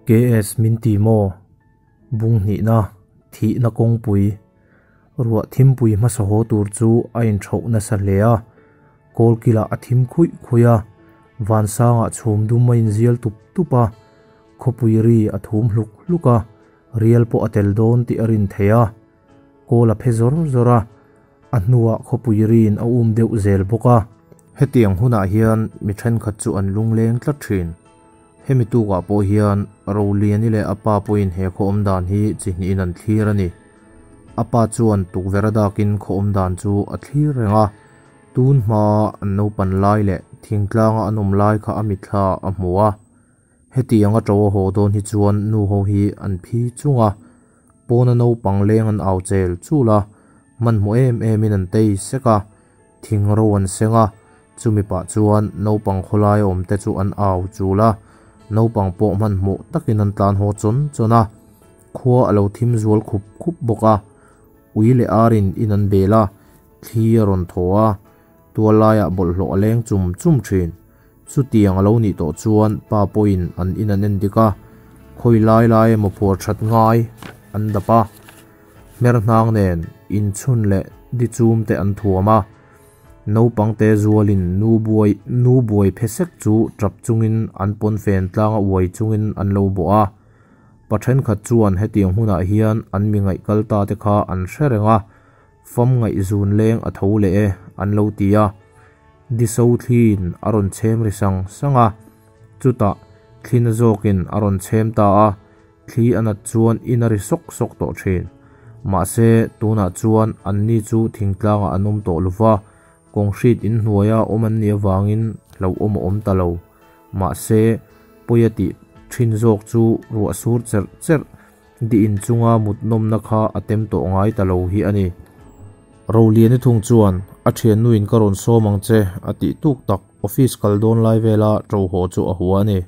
KS min ti maw? Bung hnihna, thihna kawngpui, ruah thimpui hmasa haw tur chu a inthauh nasa hle a, kawlkilah a thim khuih khuih a, vansangah chhum dum a inzial tup tup a, khawpui ri a thum hluk hluk a, rial pawh a tel dawn tih a rin theih a, kawl a phe zawr zawr a, a hnuah khawpui riin a um deuh zel bawk a. Hetiang hunah hian mi thenkhat chu an lungleng tlat thin. Hemi tukah pawh hian Roliani leh a pa pawhin he khaw awm dan hi chi hnihin an thlir a ni. A pa chuan tukverh a dakin khaw awm dan chu a thlir reng a, tun hmaa an naupan lai leh thingtlanga an awm lai kha a mitthla a hmu a. Hetiang a to a haw dawn hi chuan nu ho hi an phi chung a, pawna naupang leng an au chel chul a, hmanhmawh em emin an tei sek a, thing ro an seng a, chumi pah chuan naupang khawlai awm te chu an au chul a, naupang pawh hmanhmawh takin an tlan haw chawn chawn a, khua a lo thim zual khup khup bawk a, ui leh arin in an bel a, thli a rawn thaw a, tual laiah bawlhhlawh a leng chum chum thin. Chutiang a lo nih tawh chuan pa pawhin an in an en dik a, khawi lai lai emaw phuar that ngai an dap a, hmer hnang nen inchhun leh di chum te an thuam a, naupang te zualin nu buai nu buai phe sek chu tap chungin an pawnfen tlanga uai chungin an lo bawh a. Pa thenkhat chuan hetiang hunah hian an mi ngaih kal ta te kha an hre reng a, Fam ngaihzun leng a tho leh e, an lo ti a. Diso thliin a rawn chhem ri sang sang a. Chutah thlina zawkin a rawn chhem ta a, thli a nat chuan in a ri sawk sawk tawh thin. Mahse, tunah chuan anni chu thingtlangah an awm tawh lova, kawng hrit inhnuaia awm an nih avangin hlauhawm a awm ta lo. Mahse, pawi a tih thin zawk chu ruah sur cherh cherh Di in chunga mut nawmna kha a tem tawh ngai ta lo hi a ni. Roliani thung chuan, A thiannuin ka rawn sawm ang che, a tih tuk tak, office kal dawn lai vela ṭo haw chu a hua a ni.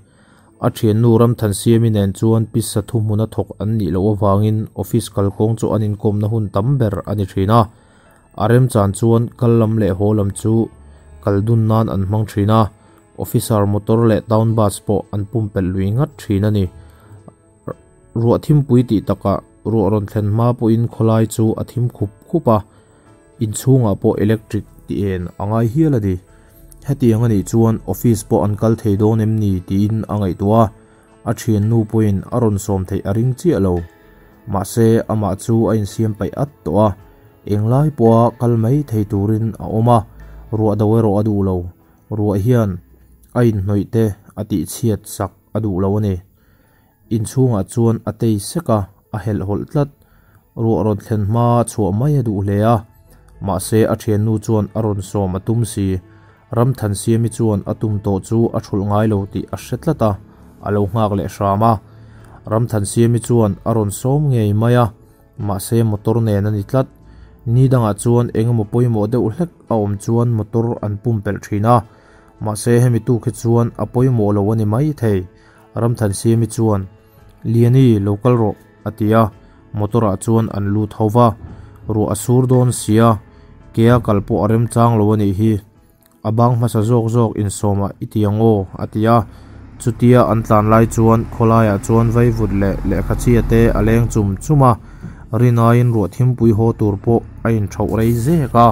A thiannu Ramthansiami nen chuan pisa thuhmuna thawk an nih loh avangin office kalkawng chu an inkawmna hun tam ber a ni thin a. A remchan chuan kal lam leh haw lam chu kal dun nan an hmang thin a, officer motor leh town bus pawh an pumpelh lui ngat thin a ni. Ruah thimpui tih takah ruah rawn thlen hma pawhin khawlai chu a thim khup khup a, inchhungah pawh electric tih en a ngai hial a ni. Hetiang a nih chuan office pawh an kal thei dawn em ni tiin a ngaihtuah a, a thiannu pawhin a rawn sawm theih a ring chiah lo. Mahse amah chu a insiam paih at tawh a, englai pawha kal mai thei turin a awm a, ruah do erawh a duh lo. Ruah hian a inhnawih te a tihchhiat sak a duh lo a ni. Inchhungah chuan a tei sek a, a helh hawlh tlat. Ruah rawn thlen hma chhuah mai a duh hle a. Mahse a thiannu chuan a rawn sawm a tum si. Ramthansiami chuan a tum tawh chu a thulh ngai lo tih a hre tlat a, a lo nghak leh hram a. Ramthansiami chuan a rawn sawm ngei mai a, mahse motor nen a ni tlat. Ni dangah chuan eng emaw pawimawh deuh hlek a awm chuan motor an pumpelh thin a, mahse hemi tuk hi chuan a pawimawh lo a ni maithei. Ramthansiami chuan, Liani, lo kal rawh, a ti a, motor ah chuan an lut ho va, ruah a sur dawn sia, kea kal pawh a remchang lo a nih hi, a bang hmasa zawk zawk insawmah i ti ang aw, a ti a, chutia an tlan lai chuan khawlaiah chuan vaivut leh lehkha chhia te a leng chum chum a, rinaiin ruah thimpui haw tur pawh a inthauh rei zek a.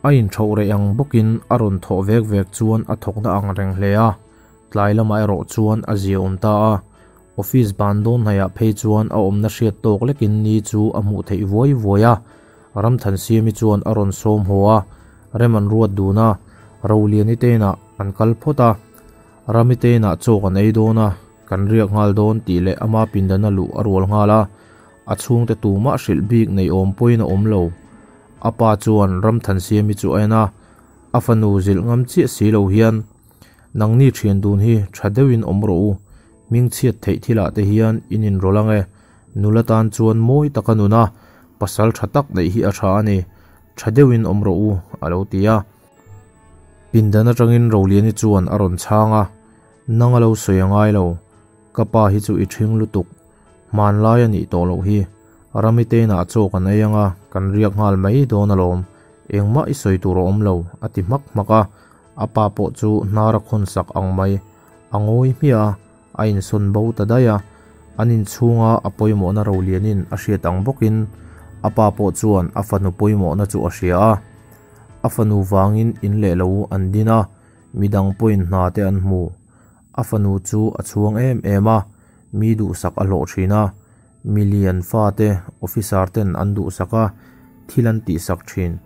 A inthauh rei ang bawkin a rawn thawh vek vek chuan a thawkna ang reng hle a. Tlai lamah erawh chuan a zia awm ta a, office ban dawn hnaihah phei chuan a awmna hriat tawk lekin ni chu a hmuh theih vuai vuai a, Ramthansiami chuan a rawn sawm haw a, rem an ruat dun a, Roliani te inah an kal phawt a, Rami te inah chaw kan ei dawn a, kan riak nghal dawn tih leh ama pindana luh a rual nghal a, a chhungte tumah hrilh bik nei awm pawhin a awm lo. A pa chuan Ramthansiami chu a en a, a fanu zilh ngam chiah si lo hian, Nangni thian dun hi tha deuhin awm rawh u, hmingchhiat theih thilah te hian in inrawlh ang e, nula tan chuan mawi taka nuna pasal tha tak neih hi a tha a ni, tha deuhin awm rawh u, a lo ti a. Pindan atangin Roliani chuan a rawn chhang a, Nang a lo sawi a ngai lo, ka pa hi chu i thing lutuk, hmanlai a nih tawh loh hi, Ramite inah chaw kan ei anga kan riak nghal mai dawn alawm, engmah i sawi tur a awm lo, a ti hmak hmak a. A pa pawh chu hnar a khawn sak ang mai. A ngawi hmiah a, A insawn bo ta daih a, an inchhunga a pawimawhna rolianin a hriat ang bawkin a pa pawh chuan a fanu pawimawhna chu a hria a. A fanu vangin in leh lo an din a, midang pawhin hna te an hmu. A fanu chu a chhuang em em a, mi duhsak a hlawh thin a, milian fate officer ten an duhsak a, thil an tihsak thin.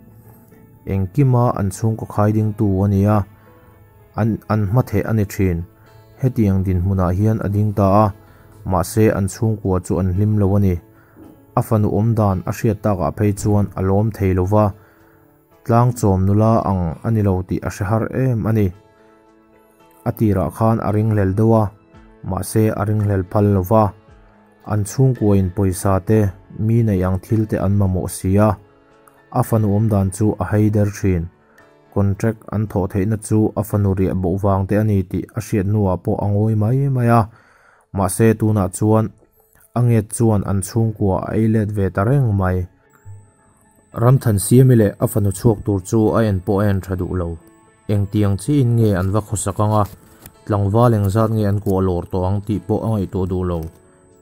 Engkima an chhungkaw khai dingtu a ni a, an an hmatheh a ni thin. Hetiang dinhmunah hian a ding ta a, mahse an chhungkua chu an hlim lo a ni. A fanu awmdan a hriat takah phei chuan a lawm thei lo va, tlang chawm nula ang a ni lo tih a hre har em a ni. A tirah khan a ringhlel deuh a, mahse a ringhlel phal lo va. An chhungkuain pawisa te, mi neih ang thil te an mamawh si a. A fanu awmdan chu a hei der thin. Contract an thawh theihna chu a fanu riah boh vang te a ni tih a hriat hnuah pawh a ngawi mai mai a. Mahse tunah chuan a nget chuan an chhungkua a ei let ve ta reng mai. Ramthansiami leh a fanu chhuak tur chu a en pawh a en tha duh lo. Engtiang chiin nge an va khawsak anga, tlangval engzat nge an kuah lawr tawh ang tih pawh a ngaihtuah duh lo.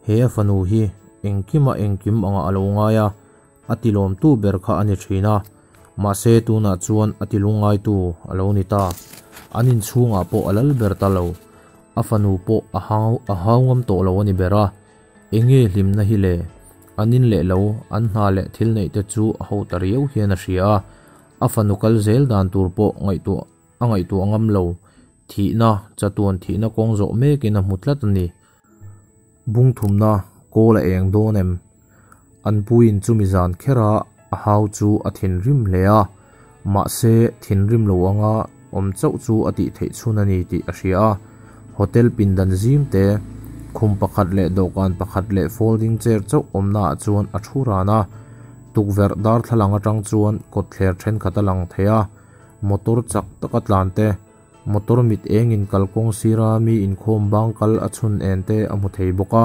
He a fanu hi engkima engkim angah a lo ngai a, a tilawmtu ber kha a ni thin a, mahse tunah chuan a tilungngaitu a lo ni ta. An inchhungah pawh a lal ber ta lo. A fanu pawh a hau a hau ngam tawh lo a ni ber a. Enge hlimna hi le? An in leh lo, an hna leh thil neih te chu a ho ta riau hian a hria a. A fanu kal zel dan tur pawh ngaihtuah a ngaihtuah ngam lo. Thihna, chatuan thihna kawng zawh mekin a hmu tlat a ni. Bung thumna kawl a eng dawn em? An puiin chumi zan khera a hau chu a thinrim hle a, mahse thinrim lo anga awm chauh chu a tih theih chhun a ni tih a hria a. Hotel pindan zim te, khum pakhat leh dawhkan pakhat leh folding chair chauh awmnaah chuan a thu ran a. Tukverh darthlalang atang chuan kawtthler thenkhat a lang thei a, motor chak taka tlan te, Motor mit engin kalkawng sira mi inkhawm bang kal a chhun en te a hmu thei bawk a.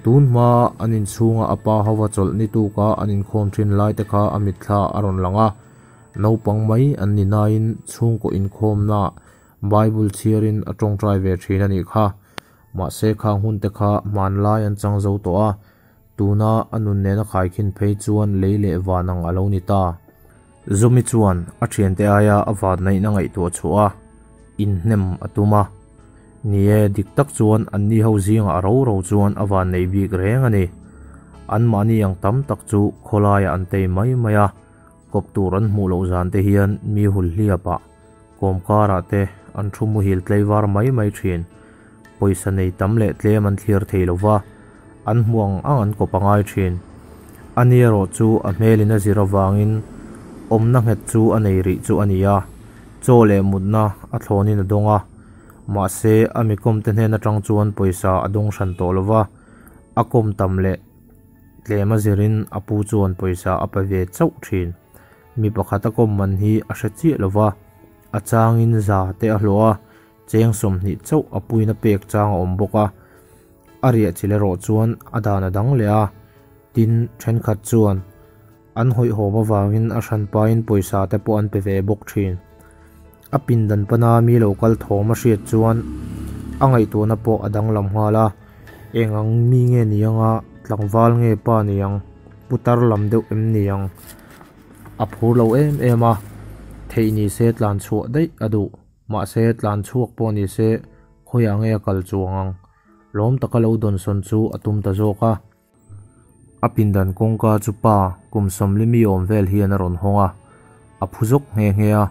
Tun hma an inchhunga a pa hova chawlh ni tuka an inkhawm thin lai te kha a mitthla a rawn lang a. Naupang mai an ni nain chhungkaw inkhawmnaah Bible chhiarin a tawngtai ve thin a nih kha. Mahse khang hun te kha hmanlai an chang zo tawh a, tuna a nun nena khaikhin phei chuan lei leh van ang a lo ni ta. Zumi chuan a thiante aia a vannaihna ngaihtuah chhuah a, inhnem a tum a. Ni e, dik tak chuan anni ho zingah ro ro chuan a vannei bik reng a ni. Anmahni ang tam tak chu khawlaiah an tei mai mai a, kawp tur an hmuh loh zan te hian mi hulhliapah, kawmkarah te an thu muhil tlaivar mai mai thin. Pawisa nei tam leh tlem an thlir thei lo va, an hmuh ang ang an kawp a ngai thin. Ani erawh chu a hmelin a zir avangin awmna nghet chu a nei rih chu a ni a, chaw leh mutna a thlawnin a dawng a. Mahse, a mi kawmte hnen atang chuan pawisa a dawng hran tawh lo va, a kawm tam leh tlem a zirin a pu chuan pawisa a pe ve chauh thin. Mi pakhat a kawm man hi a hre chiah lo va, a changin za te a hlawh a, Cheng 20 chauh a puina pek chang a awm bawk a, a riah chilh erawh chuan a dan a dang leh a, tin thenkhat chuan an hawihhawm avangin a hranpain pawisa te pawh an pe ve bawk thin. A pindan pana mi lo kal thawm a hriat chuan a ngaihtuahna pawh a danglam nghal a, eng ang mi nge ni anga tlangval nge pa ni ang, putar lam deuh em ni ang? A phur lo em em a, theih ni se tlan chhuah daih a duh. Mahse, tlan chhuak pawh ni se, khawiah nge a kal chuang ang? Lawm taka lo dawnsawn chu a tum ta zawk a. A pindan kawngka chu pa kum sawmli mi awm vel hian a rawn hawng a, a phu zawk nghe nghe a.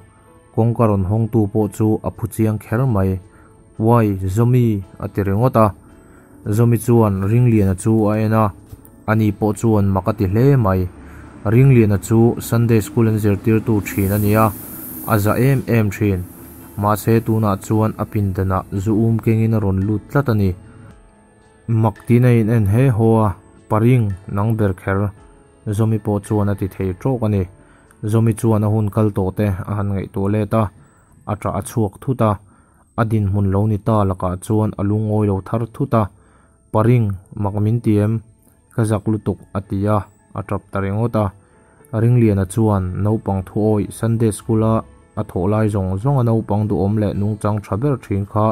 Kawngka rawn hawngtu pawh chu a phu chiang kher mai. Uai, Zawmi! a ti ringawt a. Zawmi chuan Ringliana chu a en a, ani pawh chuan mak a ti hle mai. Ringliana chu Sunday School an zirtirtu thin a ni a, a za em em thin. Mahse tunah chuan a pindanah zu um kengin a rawn lut tlat a ni. Mak tiin a in en he haw a, Paring, nang ber kher. Zawmi pawh chuan a ti thei tawk a ni. Zawmi chuan a hun kal tawh te a han ngaihtuah let a, a tah a chhuak thut a. A dinhmun lo ni ta lakah chuan a lungawi lo thar thut a, Paring, mak min ti em? Ka zak lutuk, a ti a, a tap ta ringawt a. Ringliana chuan naupang thuawih Sunday School-a a thawh lai zawng zawnga naupang duhawm leh nungchang tha ber thin kha.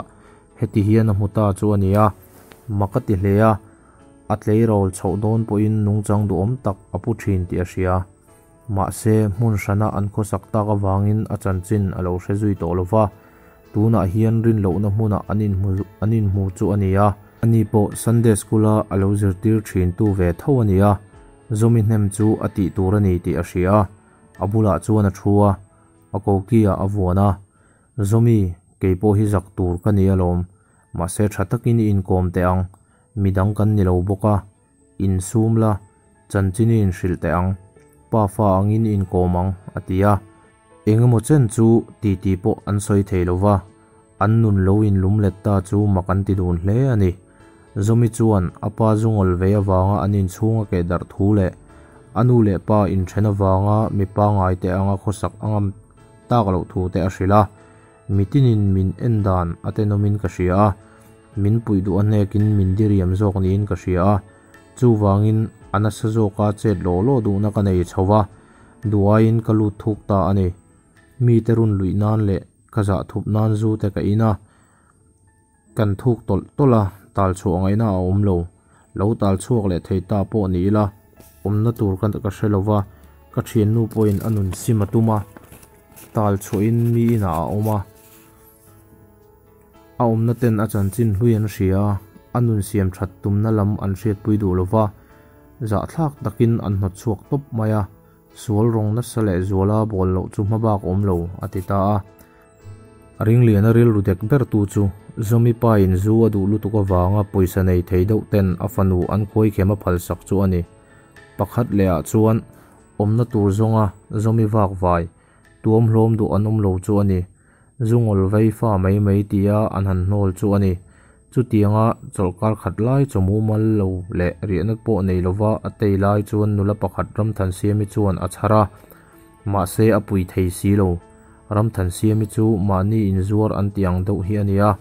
Heti hian a hmu ta chu a ni a, mak a ti hle a, a tleirawl chhoh dawn pawhin nungchang duhawm tak a pu thin tih a hria. Mahse, hmun hrana an khawsak tak avangin a chanchin a lo hre zui tawh lo va, tunah hian rin lohna hmunah an inhmu an inhmu chu a ni a. Ani pawh Sunday School-a a lo zirtir thintu ve tho a ni a, Zawmi hnem chu a tih tur a ni tih a hria a, a bulah chuan a thu a, a koki-ah a vuan a. Zawmi, kei pawh hi zak tur ka ni alawm, mahse tha takin i inkawm teh ang, midang kan ni lo bawk a, insum la, chanchin i inhrilh teh ang, pa fa angin i inkawm ang, a ti a. Engemaw chen chu titi pawh an sawi thei lo va, an nun lo inlum let ta chu mak an ti dun hle a ni. Zawmi chuan a pa zungawl vei avanga an inchhung a keh darh thu leh a nu leh pa inthen avanga mi pangngai te anga khawsak a ngam tak loh thu te a hrilh a. Mitinin min en dan a tenawmin ka hria a, min puih duh a hnekin min diriam zawk niin ka hria a, chuvangin a nasa zawka chet law law duhna ka nei chho va, duhaiin ka lut thuk ta a ni. Mite run luih nan leh ka zah thup nan zu te ka in a, kan thuk tawlh tawlh a, tal chhuah ngaihna a awm lo. Lo tal chhuak leh thei ta pawh ni ila, awmna tur ka ka hre lo va, ka thiannu pawhin a nun sim a tum a, tal chhuahin mi inah a awm a, a awmna ten a chanchin hlui an hria a, a nun siam that tumna lam an hriatpui duh lo va, zahthlak takin an hnawt chhuak tawp mai a. Sual rawng nasa leh zuala bawl loh chu hma bak awm lo, a ti ta a. A ringliana rilru dek ber tu chu Zawmi pa in zu a duh lutuk avanga pawisa nei thei deuh ten a fanu an khuaikhem a phalsak chu a ni. Pakhat leh ah chuan awmna tur zawnga Zawmi vak vai, tuam hlawm duh an awm lo chu a ni. Zu ngawl vei fa mai mai tia an han hnawl chu a ni. Chutianga chawlhkar khat lai chaw mumal lo leh riahna pawh nei lova a tei lai chuan nula pakhat Ramthansiami chuan a chhar a, mahse a pui thei si lo. Ramthansiami chu mahni inzuar an tih ang deuh hi a ni a,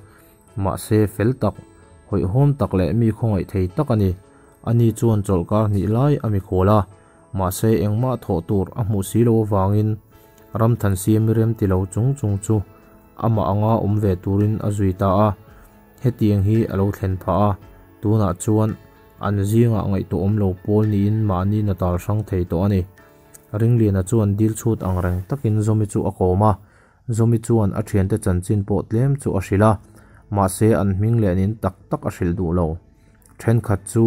mahse fel tak, hawihhawm tak leh mi khawngaih thei tak a ni. Ani chuan chawlhkar hnih lai a mikhual a, mahse engmah thawh tur a hmuh si lo avangin Ramthansiami rem ti lo chung chung chu amah anga awm ve turin a zui ta a, hetiang hi a lo thlen phah a, tunah chuan an zingah ngaihtuah awm lo pawl niin mahni natal hrang thei tawh a ni. Ringliana chuan dil chhut ang reng takin Zawmi chu a kawm a, Zawmi chuan a thiante chanchin pawh tlem chu a hrilh a, mahse an hming leh nin tak tak a hrilh duh lo. Thenkhat chu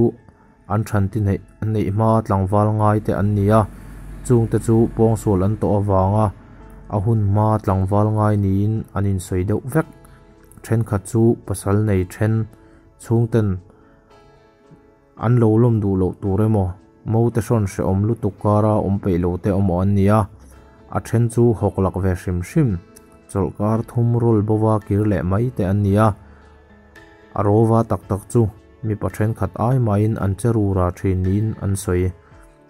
an thanti neih neih hma tlangval ngai te an ni a, chungte chu pawngsual an tawh avanga a hun hma tlangval ngai niin an insawi deuh vek. Thenkhat chu pasal nei then chhungten an lo lawm duh loh tur emaw, mote hrawn hrehawm lutuk kara awm peih lo te awm an ni a, a then chu hawk lak ve hrim hrim, chawlhkar thum rawl bova kir leh mai te an ni a, a rawva tak tak chu mipa thenkhat ai mahin an che rura thin niin an sawi.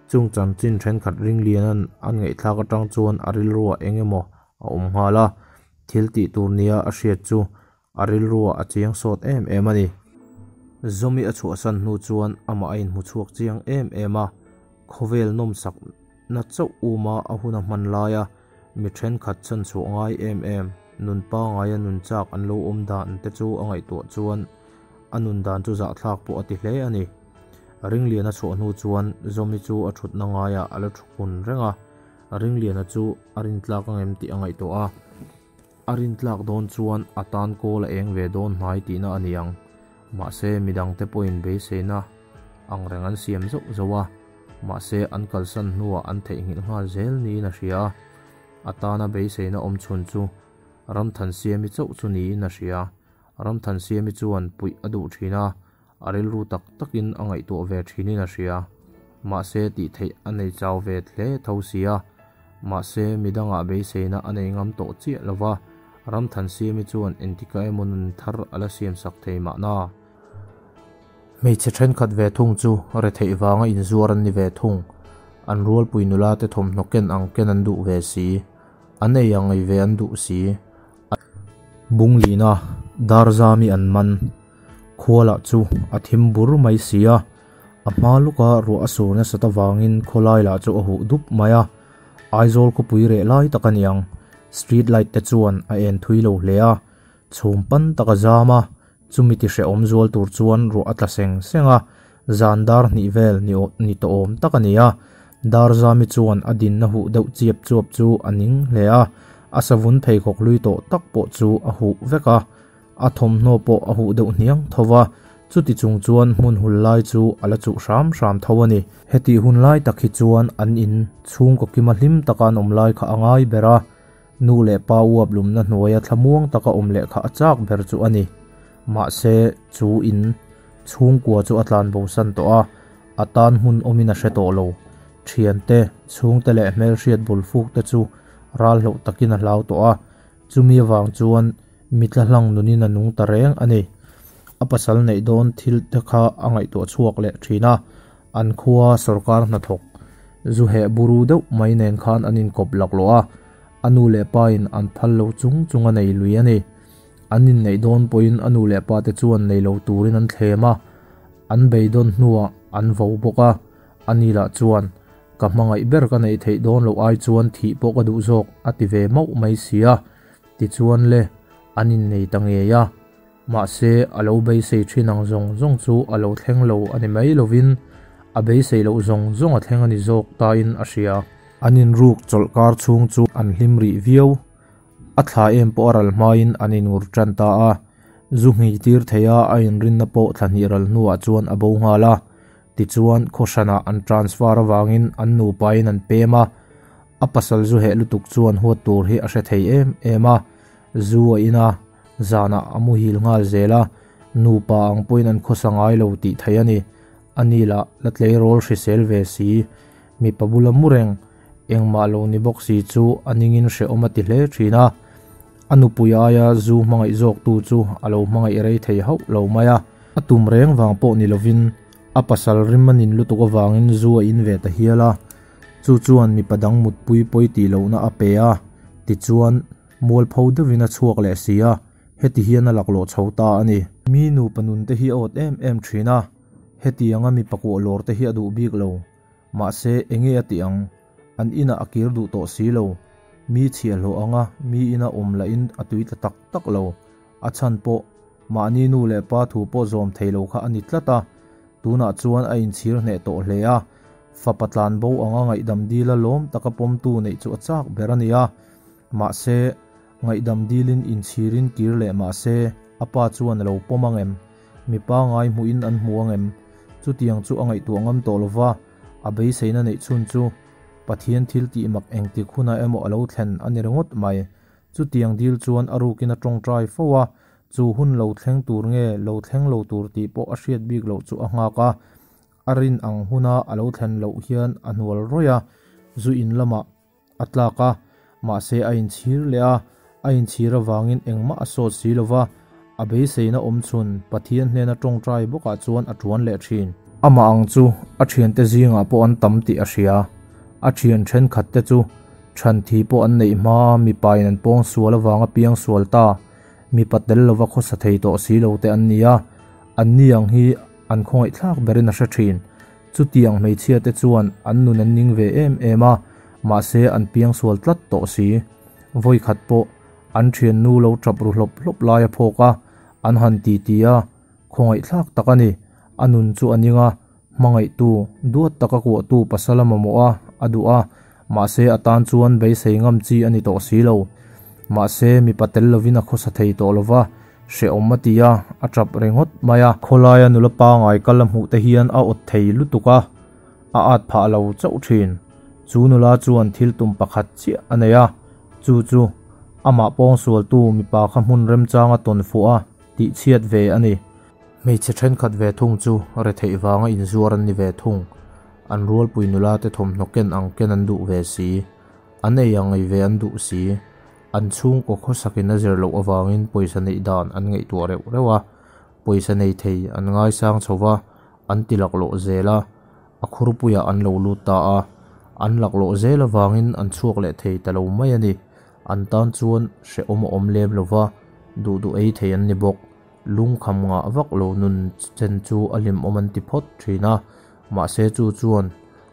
Chung chanchin thenkhat ringlianan an ngaihthlak atang chuan a rilruah eng emaw a awm nghal a, thil tih tur nia a hriat chu a rilruah a chiang sawt em em a ni. Zawmi a chhuahsan hnu chuan amah a inhmu chhuak chiang em em a, khawvel nawmsak na chauh uma a hun a hman laia mi thenkhat chhan chhuah ngai em em, nun pangaia nun chak an lo awm dan te chu a ngaihtuah chuan a nun dan chu zahthlak pawh a ti hle a ni. Ringliana chhuah hnu chuan Zawmi chu a thutna ngaiah a la thu kun reng a, Ringliana chu a rintlak angem tih a ngaihtuah a, a rintlak dawn chuan a tan kawl a eng ve dawn hnai tihna a ni ang. Mahse midangte pawhin beiseina ang reng an siam zauh zauh a, mahse an kalsan hnuah an theihnghilh nghal zel niin a hria a, a tana beiseina awm chhun chu Ramthansiami chauh chu niin a hria. Ramthansiami chuan puih a duh thin a, a rilru tak takin a ngaihtuah ve thinin a hria. Mahse tih theih a nei chau ve hle tho si a, mahse midangah beiseina a nei ngam tawh chiah lo va, Ramthansiami chuan engtikah emaw nun thar a la siamsak thei mahna. Hmeichhe thenkhat ve thung chu retheih vanga inzuar an ni ve thung. An rualpui nula te thawmhnaw ken ang ken an duh ve si. An ei ang ei ve an duh si. Bunglina Darzami an man. Khua lah chu a thim bur mai si a. A hma luka ruah a sur nasat avangin khawlai lah chu a huh dup mai a. Aizawl khawpui reh lai tak a niang. Street light te chuan a en thui lo hle a. Chhum pan tak a zam a. Chumi ti hrehawm zual tur chuan ruah a tla seng seng a, zan dar hnih vel ni ni tawh awm tak a ni a. Darzami chuan a dinna huh deuh chiap chuap chu a ning hle a, a savun pheikhawk hlui tawh tak pawh chu a huh vek a, a thawmhnaw pawh a huh deuh hniang tho va, chuti chung chuan hmun hul lai chu a la chuh hram hram tho a ni. Hetih hun lai tak hi chuan an in chhungkaw kima hlim taka an awm lai kha a ngai ber a, Nu leh pa uap lumna hnuaia thlamuang taka awm leh kha a chak ber chu a ni. Mahse, chu in chhungkua chu a tlan bosan tawh a, a tan hmun awmin a hre tawh lo. Thiante, chhungte leh hmelhriat bul fuk te chu ral hloh takin a hlau tawh a, chumi avang chuan mitla hlang nunin a nung ta reng a ni. A pasal neih dawn thil te kha a ngaihtuah chhuak leh thin a, an khua sawrkar hnathawk zu heh buru deuh mai nen khan an inkawp laklawh a, A nu leh pa in an phal lo chung chung a nei lui a ni. An inneih dawn pawhin a nu leh pa te chuan nei lo turin an thlem a, an beidawn hnuah an vo bawk a. A ni lah chuan, Ka hmangaih ber ka neih theih dawn loh ai chuan thih pawh ka duh zawk a ti ve mauh mai si a. Tichuan le, an innei ta ngei a. Mahse, a lo beisei thin ang zawng zawng chu a lo thleng lo a ni mai lovin, a beisei loh zawng zawng a thleng a ni zawk tain a hria. An inruk chawlh kar chhung chu an hlim rih viau. A thla em pawh a ral hmain an inngur tan ta a. Zu nghei tir theia a inrinna pawh thla hnih ral hnuah chuan a bo nghal a. Tichuan, khaw hranah an transfer avangin an nupain an pem a. A pasal zu heh lutuk chuan huat tur hi a hre thei em em a. Zu a in a, zanah a muhil nghal zel a, nupa ang pawhin an khawsa ngai lo tih theih a ni. Ani lah la tleirawl hrisel ve si, mipa bula mu reng, engmah lo ni bawk si chu a ningin hrehawm a ti hle thin a. A nupui aia zu hmangaih zawktu chu a lo hmangaih rei thei hauh lo mai a. A tum reng vang pawh ni lovin a pasal rim a nin lutuk avangin zu a in ve ta hial a. Chu chuan mipa dang mutpui pawi tih lohna a pe a, tichuan, Mualpho deuhin a chhuak leh si a, heti hian a laklawh chho ta a ni. Mi nupa nun te hi a awt em em thin a, hetianga mipa kuah lawr te hi a duh bik lo. Mahse, enge a tih ang? An inah a kir duh tawh si lo. Mi chhiahhlawh anga mi ina awm lahin a tui tla tak tak lo. A chhan pawh, mahni nu leh pa thu pawh zawm thei lo kha a ni tlat a. Tunah chuan a inchhir hneh tawh hle a, fapa tlanbo anga ngaihdam dila lawm taka pawmtu neih chu a chak ber a ni a. Mahse, ngaihdam dilin inchhirin kir leh mahse, a pa chuan a lo pawm ang em? Mipa ngai hmuhin an hmu ang em? Chutiang chu a ngaihtuah ngam tawh lo va, a beiseina neih chhun chu Pathian thil tih mak engtik hunah emaw a lo thlen a ni ringawt mai. Chutiang dil chuan a rukin a tawngtai fo a, chu hun lo thleng tur nge lo thleng lo tur tih pawh a hriat bik loh chu a nghak a. A rin ang huna a lo thlen loh hian a hnual rawih a, zu in lamah A tlak a, mahse a inchhir leh a, a inchhir avangin engmah a sawt si lo va, a beiseina awm chhun Pathian hnena tawngtai bawkah chuan a tuan leh thin. Amah ang chu a thiante zingah pawh an tam tih a hria. A thian thenkhatte chu chhanthi pawh an neih hma mipain an pawng sual avanga piang sual ta, mipa tel lova khawsa thei tawh si lo te an ni a, anni ang hi an khawngaihthlak berin a hre thin. Chutiang hmeichhia te chuan an nun an ning ve em em a, mahse an piang sual tlat tawh si. Vawi khat pawh an thiannu lo tap ru hlawp hlawp lai a phawk a, an han ti ti a, khawngaihthlak tak a ni. A nun chu a ning a, hmangaihtu, duat taka kuahtu pasal a mamawh a, a duh a, mahse a tan chuan beisei ngam chi a ni tawh si lo. Mahse mipa tel lovin a khawsa thei tawh lo va, Hrehawm a ti a, a tap ringawt mai a. Khawlaia nula pangai kal a hmuh te hian a awt thei lutuk a, a at phah lo chauh thin. Chu nula chuan thil tum pakhat chiah a nei a, chu chu amah pawngsualtu mipa kha hmun remchanga tawn fuh a tih chhiat ve a ni. Hmeichhe thenkhat ve thung chu retheih vanga inzuar an ni ve thung. An rualpui nula te thawmhnaw ken ang ken an duh ve si. An ei ang ei ve an duh si. An chhungkaw khawsakin a zir loh avangin pawisa neih dan an ngaihtuah reuh reuh a, pawisa nei thei an ngaisang chho va, an ti laklawh zel a, a khurpuiah an lo lut ta a, an laklawh zel avangin an chhuak leh thei ta lo mai a ni. An tan chuan hrehawm a awm lem lo va, duh duh ei thei an ni bawk. Lungkham ngah vak lo nun chen chu a hlimawm an ti phawt thin a, mahse chu chuan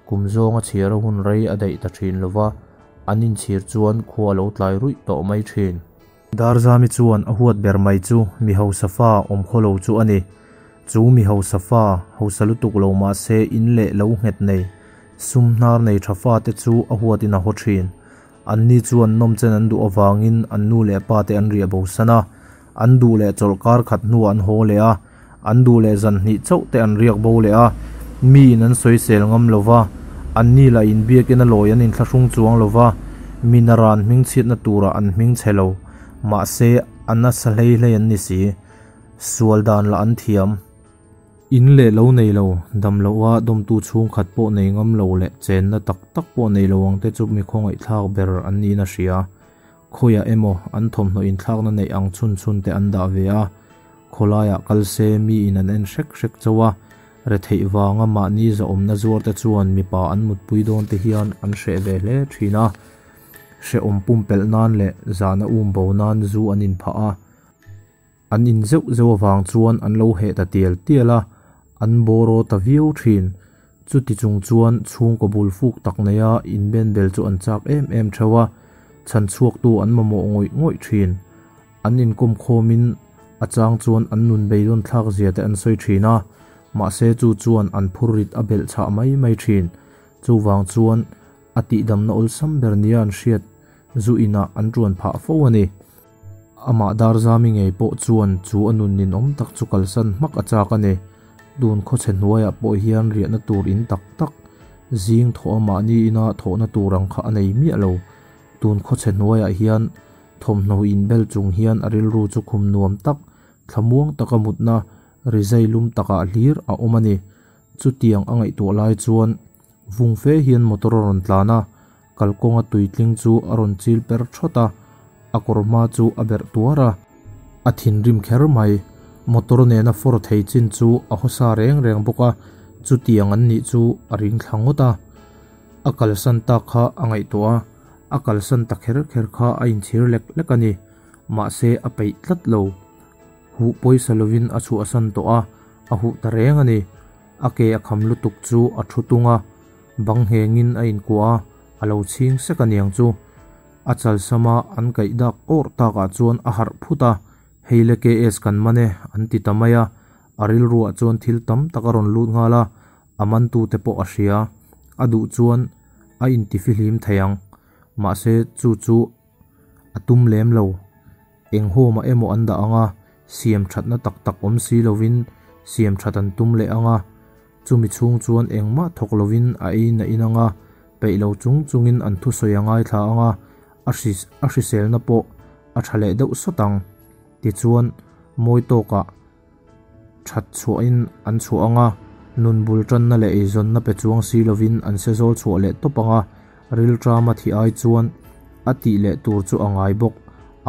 Kum zawnga chhiar a hun rei a daih ta thin lo va, an inchhir chuan khua a lo tlai ruih tawh mai thin. Darzami chuan a huat ber mai chu mi hausa fa awm khaw lo chu a ni. Chu mi hausa fa, hausa lutuk lo mahse in leh lo nghet nei, sum hnar nei tha fate chu a huatin a haw thin. Anni chuan nawmchen an duh avangin an nu leh pa te an riah bo san a, an duh leh chawlhkar khat hnuah an haw leh a, an duh leh zan hnih chauh te an riak bo leh a, miin an sawisel ngam lo va, anni lah inbiakin a lawi an inthlahrung chuang lo va, mi naran hmingchhiatna turah an hming chhe lo, mahse a nasa hlei hlei an ni si. Sual dan lah an thiam. In leh lo nei lo, dam loha dawmtu chhungkhat pawh nei ngam lo leh chenna tak tak pawh nei lo ang te chu mi khawngaihthlak ber an niin a hria. Khawiah emaw an thawmhnaw inthlakna neih ang chhun chhun te an dah ve a, khawlaiah kal se miin an en hrek hrek chauh a, retheih vanga mahni zahawmna zuar te chuan mipa an mutpui dawn te hian an hreh ve hle thin a, hrehawm pumpelh nan leh zahna um bo nan zu an inphah a. An in zeuh zeuh avang chuan an lo heh ta tial tial a, an bawraw ta viau thin. Chuti chung chuan chhungkaw bul fuk tak neia inbenbel chu an chak em em theuh a, chhan chhuaktu an mamawh ngawih ngawih thin. An inkawm khawmin a chang chuan an nun beidawn thlak zia te an sawi thin a, mahse chu chuan an phurrit a belh chhah mai mai thin. Chuvang chuan a tihdamna awlsam ber nia an hriat zu inah an tuan phah fo a ni. Amah Darzami ngei pawh chuan chu a nun ninawm tak chu kalsan hmak a chak a ni. Tun khawchhe hnuaiah pawh hian riahna tur in tak tak, zing thawh a mahni ina thawhna tur ang kha a nei miah lo. Tun khawchhe hnuaiah hian thawmhnaw inbel chung hian a rilru chu khum nuam tak, thlamuang taka mutna rizai lum takah hlir a awm a ni. Chutiang a ngaihtuah lai chuan vung fe hian motor a rawn tlan a, Kalkawnga tuitling chu a rawn chil per thawt a, a kawr hma chu a berh tuar a. A thinrim kher mai. Motor nena fawr thei chin chu a hawsa reng reng bawk a, chutiang an nih chu a ring thla ngawt a. A kalsan tak kha a ngaihtuah a, a kalsan ta kher kher kha a inchhir lek lek a ni. Mahse a peih tlat lo. Huh pawisa lovin a chhuahsan tawh a, a huh ta reng a ni. A ke a kham lutuk chu a thu tung a, bang nghengin a inkuah a, a lo chhing sek a niang chu. A chalsama an kaih dak awrh takah chuan a harh phut a, Hei le KS kan man e, an ti ta mai a. A rilruah chuan thil tam tak a rawn lut nghal a, a mantute pawh a hria. A duh chuan a intifihlim thei ang. Mahse chu chu a tum lem lo. Eng home-ah emaw an dah ang a, siam thatna tak tak awm si lovin siam that an tum leh ang a, chumi chhung chuan engmah thawk lovin a ei na in ang a, peih lo chung chungin an thusawi a ngaithla ang a, a a hriselna pawh a tha leh deuh sawt ang. Tichuan, mawi tawkah that chhuahin an chhuah ang a, nun bul tanna leh eizawnna pe chuang si lovin an se zawl chhuah leh tawp ang a, rilṭama thih ai chuan a tih leh tur chu a ngai bawk,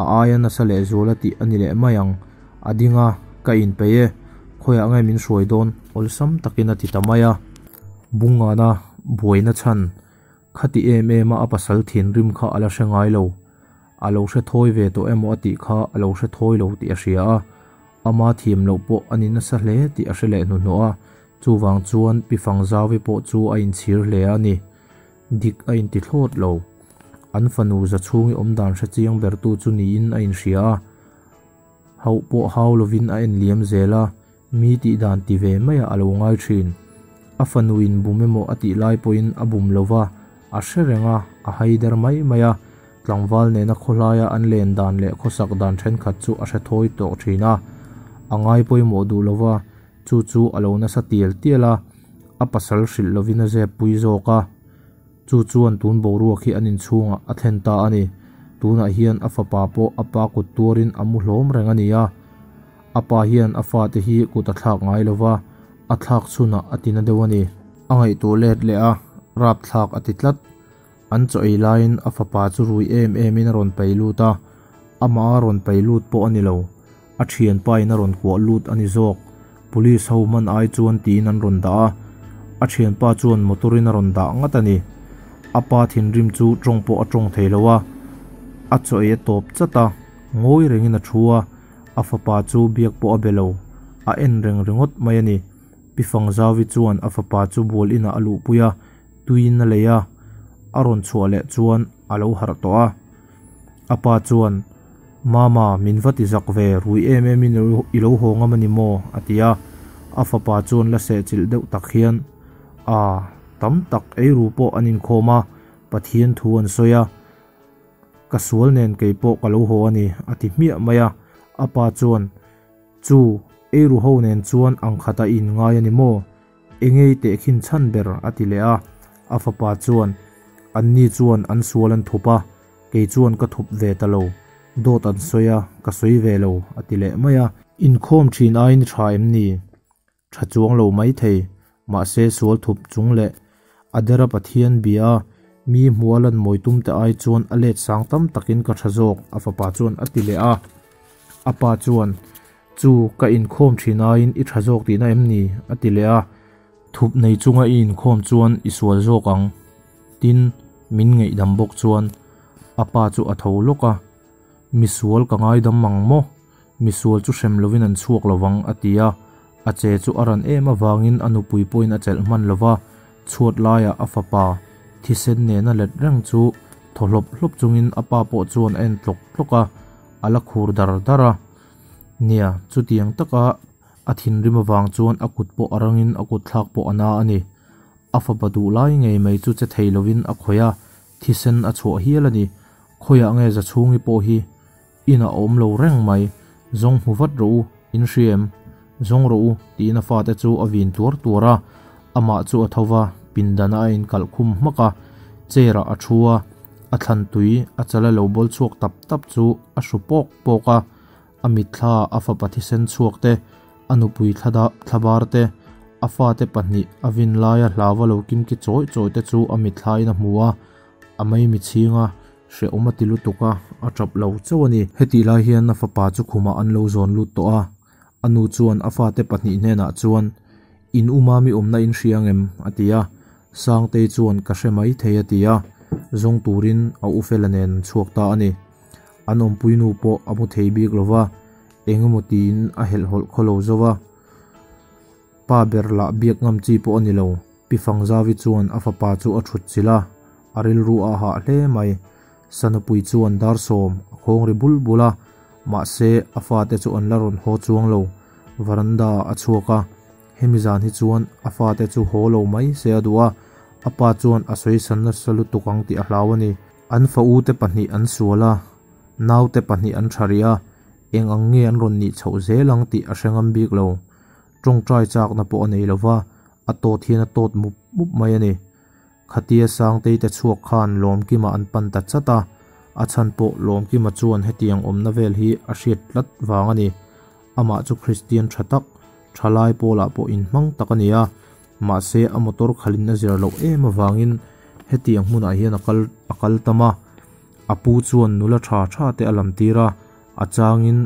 a aia nasa leh zual a tih a ni leh mai ang. A ding a, Ka inpeih e, khawiah nge min hruai dawn? Awlsam takin a ti ta mai a. Bungana buaina chhan Khati em em a a pasal thinrim kha a la hre ngai lo. A lo hre thawi ve tawh emaw a tih kha a lo hre thawi lo tih a hria a, ama thiam loh pawh a ni nasa hle tih a hre leh hnuhnawh a, chuvang chuan Pi Fangzauvi pawh chu a inchhir hle a ni. Dik a inti thlawt lo. An fanu za chhungi awm dan hre chiang bertu chu niin a inhria a, hauh pawh hau lovin a en liam zel a, mi tih dan ti ve maiah a lo ngai thin. A fanuin bum emaw a tih lai pawhin a bum lo va, a hre reng a, a hai der mai mai a. Tlangval nena khawhlaia an len dan leh khawsak dan thenkhat chu a hre thawi tawh thin a, a ngai pawimawh duh lo va, chu chu a lo nasa tial tial a, a pasal hrilh lovin a zep pui zawk a. Chu chuan tun boruak hi an inchhungah a thlen ta a ni. Tunah hian a fapa pawh a pa kut tuarin a mu hlawm reng a ni a. A pa hian a fate hi kut a thlak ngai lo va, a thlak chhunah a ti na deuh a ni. A ngaihtuah let leh a, rapthlak a ti tlat. An chaw ei laiin a fapa chu rui em emin a rawn pei lut a, amah a rawn pei lut pawh a ni lo. A thianpa in a rawn kuah lut a ni zawk. Police ho hman ai chuan tiin an rawn dah a, a thianpa chuan motor in a rawn dah ngat a ni. A pa thinrim chu tawng pawh a tawng thei lo a, a chaw ei a tawp chat a, ngawi rengin a thu a, a fapa chu biak pawh a be lo, a en reng ringawt mai a ni. Pi Fangzauvi chuan a fapa chu bual inah a luhpui a, tuiin a lei a, a rawn chhuah leh chuan a lo harh tawh a. A pa chuan. Mama, min va ti zak ve, rui em em in i lo haw ngam a ni maw? a ti a, a fapa chuan la sehchilh deuh tak hian, A, tam tak eiru pawh an inkhawm a, Pathian thu an sawi a, ka sual nen kei pawh ka lo haw a ni, a ti hmiah mai a, a pa chuan, Chu, eiru ho nen chuan ang khatah i inngai a ni maw? Engei tehkhin chhan ber? a ti leh a, a fapa chuan, Anni chuan an sual an thup a, kei chuan ka thup ve ta lo, dawt an sawi a, ka sawi ve lo, a ti leh mai a. Inkhawm thin aiin i tha em ni? Tha chuang lo mai thei, mahse sual thup chung leh a dera Pathian bia a, mi hmuh a lan mawi tum te ai chuan a let sang tam takin ka tha zawk, a fapa chuan a ti leh a. A pa chuan, Chu, ka inkhawm thin aiin i tha zawk tihna em ni? a ti leh a. Thup nei chunga i inkhawm chuan i sual zawk ang. Tin, min ngaihdam bawk chuan a pa chu a tho lawk a, Misual ka ngaidam ang maw? Misual chu hrem lovin an chhuak lo vang, a ti a. A che chu a ran em avangin a nupui pawhin a chelh hman lo va, chhuat laiah a fapa thisen nena let reng chu thaw hlawp hlawp chungin a pa pawh chuan a en tlawk tlawk a, a la khur dar dar a. Nia, chutiang taka a thinrim avang chuan a kut pawh a rangin a kut thlak pawh a na a ni. A fapa duh lai ngei mai chu che thei lovin a khawih a, thisen a chhuah hial a ni. Khawiah nge Zachhungi pawh hi inah a awm lo reng mai, zawng hmu vat rawh u, in hria em? Zawng rawh u, tiin a fate chu a vin tuar tuar a. Amah chu a tho va, pindan a inkalh khum hmak a, chair ah a thu a, a thlan tui a chala lo bawl chhuak tap tap chu a hru pawk pawk a. A mitthla a fapa thisen chhuak te, a nupui thlabar te, a fate pahnih a vin laia hlauva lo kimki chawi chawi te chu a mitthla in a hmu a, a maimi chhing a, hrehawm a ti lutuk a, a tap lo chauh a ni. Hetih lai hian a fapa chu khumah an lo zawn lut tawh a, a nu chuan a fate pahnih hnenah chuan, In u mami awmna in hria ang em? a ti a, Sangtei chuan ka hre mai thei a ti a, zawng turin a u Fela nen an chhuak ta a ni. An awmpui nu pawh a mu thei bik lo va, eng emaw tiin a helhhawlh khaw lo zo va. Pa ber lah biak ngam chi pawh a ni lo. Pi Fangzavi chuan a fapa chu a thut chilh a, a rilru a hah hle mai. Sanupui chuan Darsawm a khawng ri bul bul a, mahse a fate chu an la rawn haw chuang lo. Varanda ah a chhuak a, hemi zan hi chuan a fate chu haw lo mai se a duh a, a pa chuan a sawisan nasa lutuk ang tih a hlau a ni. An fa ute pahnih an sual a, naute pahnih an tha rih a, eng ang nge an rawn nih chhoh zel ang tih a hre ngam bik lo. Tawngtai chakna pawh a nei lo va, a tawt hian a tawt mup mup mai a ni. Khatia Sangtei te chhuak khan Lawmkima an pan ta chat a, a chhan pawh Lawmkima chuan hetiang awmna vel hi a hriat tlat vang a ni. Amah chu Kristian tha tak, thalai pawlah pawh inhmang tak a ni a, mahse a motor khalhin a zir loh em avangin hetiang hmunah hian a kal a kal tam a. A pu chuan nula tha tha te a lam tir a, a changin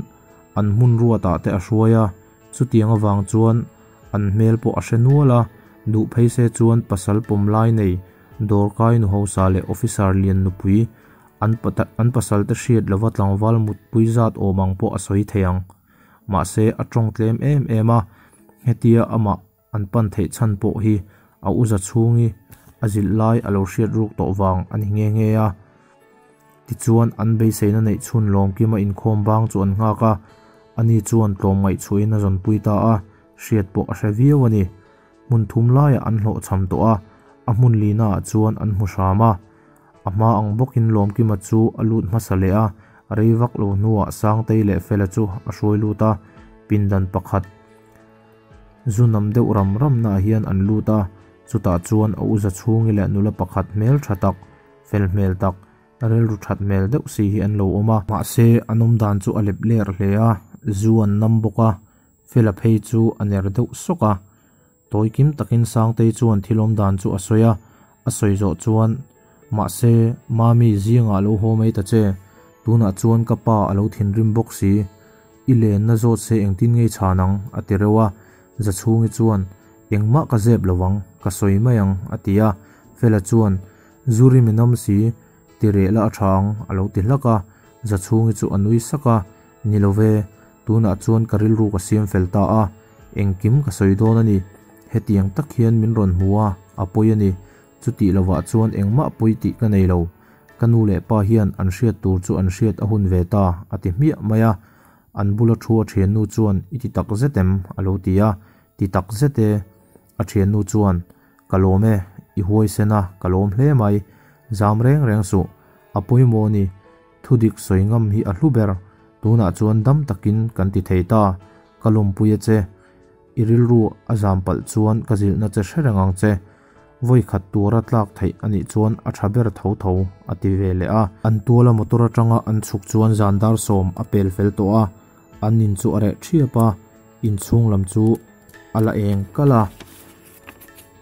an hmun ruatah te a hruai a, chutiang avang chuan an hmel pawh a hre nual a, duh phei se chuan pasal pawm lai nei dawrkai nu hausa leh officer lian nupui an an pasal te hriat lova tlangval mutpui zat awm ang pawh a sawi thei ang. Mahse a tawng tlem em em a, hetia amah an pan theih chhan pawh hi a uza chhungi a zilh lai a lo hriat ruk tawh vang a ni nghe nghe a. Tichuan an beiseina neih chhun lawmkima inkhawm bang chu an nghak a, ani chuan tlawmngaih chhuahin a zawnpui ta a, hriat pawh a hre viau a ni. Hmun thum laiah an hlawhchham tawh a, a hmun lihnaah chuan an hmu hram a. A hma ang bawkin Lawmkima chu a lut hmasa leh a, rei vak lo hnuah Sangtei leh Fela chu a hruai lut a, pindan pakhat zu nam deuh ram ramnaah hian an lut a, chutah chuan a uza chhungi leh nula pakhat hmel tha tak, fel hmel tak, rilru that hmel deuh si hi an lo awm a. Mahse, an awm dan chu a lep ler hle a, zu an nam bawk a, Fela phei chu a ner deuh sawk a. Tawi kim takin Sangtei chuan thil awm dan chu a sawi a, a sawi zawh chuan, Mahse, Mami zingah lo haw mai ta che, tunah chuan ka pa a lo thinrim bawk si, i lenna zawt se engtin ngei chhan ang, a ti reuh a. Zachhungi chuan, Engmah ka zep lo ang, ka sawi mai ang, a ti a. Fela chuan, Zuri mi nam si, ti reh la a tha ang, a lo ti hlak a. Zachhungi chu a nui sak a, Ni lo ve, Tunah chuan ka rilru ka siam fel ta a, engkim ka sawi dawn a ni. Hetiang tak hian min rawn hmu a, a pawi a ni. Chutih lovah chuan engmah pawi tih ka nei lo. Ka nu leh pa hian an hriat tur chu an hriat a hun ve ta a ti hmiah mai a. An bula thu a thiannu chuan I ti tak zet em? a lo ti a. Ti tak zet e. A thiannu chuan Ka lawm e, i huaisen a, ka lawm hle mai. Zam reng reng suh. A pawimawh a ni. Thudik sawi ngam hi a hlu ber. Tunah chuan dam takin kan ti thei ta. Ka lawmpui a che. I rilru a zam palh chuan ka zilhna che hre reng ang che. Vawi khat tura tlak theih a nih chuan a tha ber tho tho, a ti ve leh a. An tuala motor atanga an chhuk chuan zan dar sawm a pel fel tawh a, an in chu a reh thiap a, inchhung lam chu a la eng kalh a.